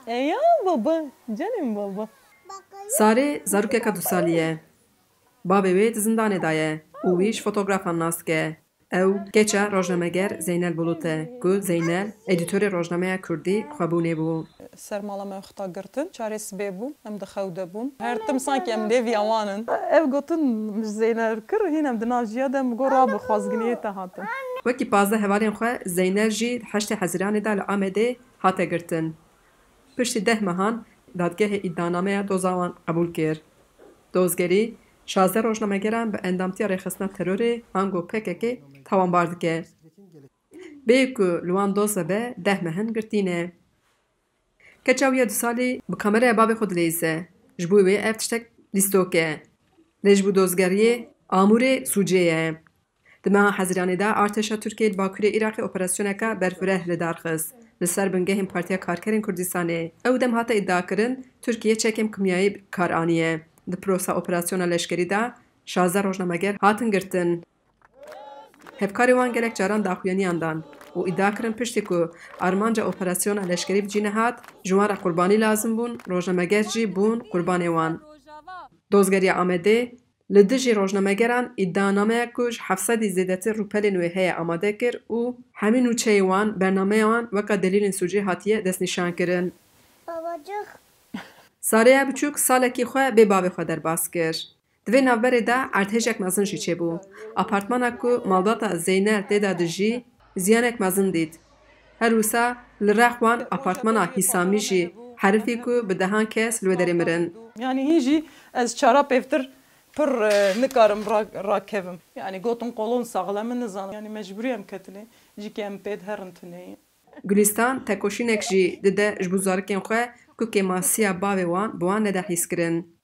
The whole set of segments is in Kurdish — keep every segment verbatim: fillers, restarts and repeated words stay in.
Eya baba, canım baba. Sarê zarokeka du salî ye. Bavê wê di zindanê de ye û wî ji fotografan nas dike. Ew keça rojnameger Zeynel Bulut e, ku Zeynel edîtorê rojnameya Kurdî xwebûnê bû. Sermala me xwe girtin, çarê sibê bû, em di xew de bûn. Her tim sanki em lêviya wan in. Ev gotin min ji Zeynel kir, hîn em di nav jiya de, min got, "Rabe, xwezginiyê te hatin." Wekî pazdeh hevalên xwe Zeynel jî di heştê Hezîranê de li Amedê hate girtin. Piştî deh mehan dadgehê îdianameya doza wan qebûl kir. Dozgerî şazdeh rojnamegeran bi endamtiya rêxistina terorê ango P K K tawanbar dike. Bê ku li wan doz vebe deh meh in girtî ne. Keça wî ya du salî bi kameraya bavê xwe dileyîze. Ji bo wê ev tiştek lîstok e. Lê ji bo dozgeriyê amûrê sûcê ye. Di meha Hezîranê de artêşa Tirkiyê li bakurê Iraqê operasyoneke berfireh li dar xist. Li ser bingehên Partiya Karkerên Kurdistanê. Ew dem hate îdiakirin, Tirkiye çekên kimyayî bi kar aniye. Di prosa operasyona leşkerî de şazdeh rojnameger hatin girtin. Hevkarê wan gelek caran daxuyaniyan dan û îdia kirin, piştî ku armanca operasyona leşkerî bi cî nehat, ji wan re qurbanî lazim bûn, rojnameger jî bûn qurbanê wan. Dozgeriya Amedê li dijî rojnamegeran îdianameya ku ji heft sedî zêdetir rûpelên wê heye amade kir û hemî nûçeyê wan, bernameya wan weka delîlên sûcê hatiye destnîşankirin. Babacık. Sareya biçûk salekî xwe bê bavê xwe derbas kir. Di vê navberê de erdhêjek mezin jî çêbû. Apartmana ku malbata Zeynel tê de dijî, ziyanek mezin dît. Her wisa li rex wan apartmana Hîsamî jî herifî ku bi dehan kes li wê derê mirin. Yanî hîn jî ez çara pêvtir pir, e, nikarim ra-, rakevim. Yanî gotin kolon saxlem in, nizanim. Yanî mecbûrî em ketine. Cîkê em pê diherin tuneyê. Gulistan tekoşînek jî dide ji bo zarokên xwe ku kêmasiya bavê wan bi wan nede hîskirin.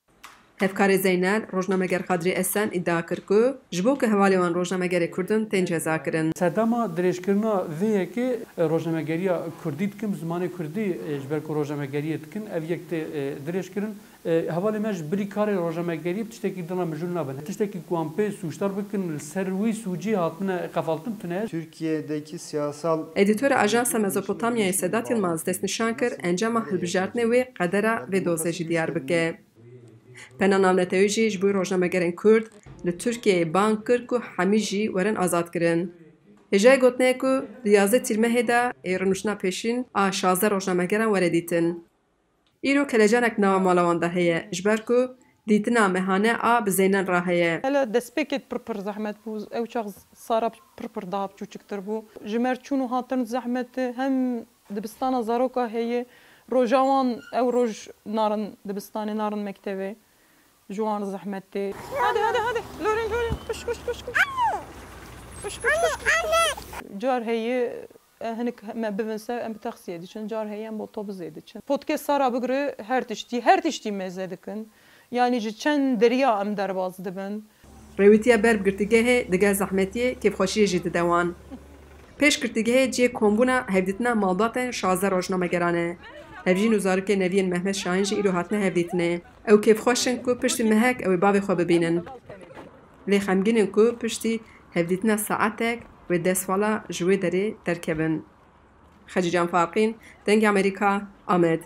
Hevkarê Zeynel, rojnameger Xadrî Esen îdia kir ku ji bo ku hevalê wan rojnamegerê Kurd in tên cezakirin. Sedema dirêjkirina vê yekê, e, rojnamegeriya Kurdî dikin, bi zimanê Kurdî, e, ji ber ku rojnamegeriyê dikin, ev yek tê, e, dirêjkirin. E, hevalê me ji bilî karê rojnamegeriyê bi tiştekî din re mijûl nabin. Tiştekî ku wan pê sûcdar bikin, li ser wî sûcî hatine qefaltin tune. Türkiye'deki siyasal Edîtora Ajansa Mezopotamyayê Sedat Yilmaz destnîşan kir, encama hilbijartinê wê qedera vê dozê jî diyar bike. Pena Navnetewî jî ji bo rojnamegerên Kurd li Tirkiyeyê bang kir ku hemî jî werin azadkirin. Hêjayê gotinê ye ku di yazdeh Tîrmehê de ê rûniştina pêşîn a şazdeh rojnamegeran were dîtin. Îro kelecanek nava mala wan de heye, ji ber ku dîtina mehane a bi Zeynel re heye. Hele destpêkê pir pir zehmet bû. Ew çax Sara pir pir daha çûçiktir bû. Ji me re çûn û hatin zehmet e. Hem dibistana zaroka heye. Roja wan ew roj narin dibistanê, narin mektevê. Ji wan re zehmet tê. Hadi, hadi, hadi. Lorin, lorin. Koş, koş, koş, koş. Koş, koş, koş, koş. Car heye, e, hinik me bibin ser, em bi taksiyê diçin. Car heye, em bi otobusê diçin. Potkê Sara bigire, her tiştî, her tiştî mêze dikin. Yanî ji çend derya em derbas dibin. Rêwîtiya ber bi girtîgehê digel zehmetiyê kêfxweşiyê jî dide wan. Pêş girtîgehê cihê kombûna hevdîtina malbatên şazdeh rojnamegeran e. Hevjîn û zarokên neviyên Mehmet Şahin jî îro hatine hevdîtinê. Ew kêfxweş in ku piştî mehek ew ê bavê xwe bibînin. Lê xemgîn in ku piştî hevdîtina saetek wê destvala ji wê derê derkevin. Xecîcan Farqîn, Dengê Amerîka, Amed.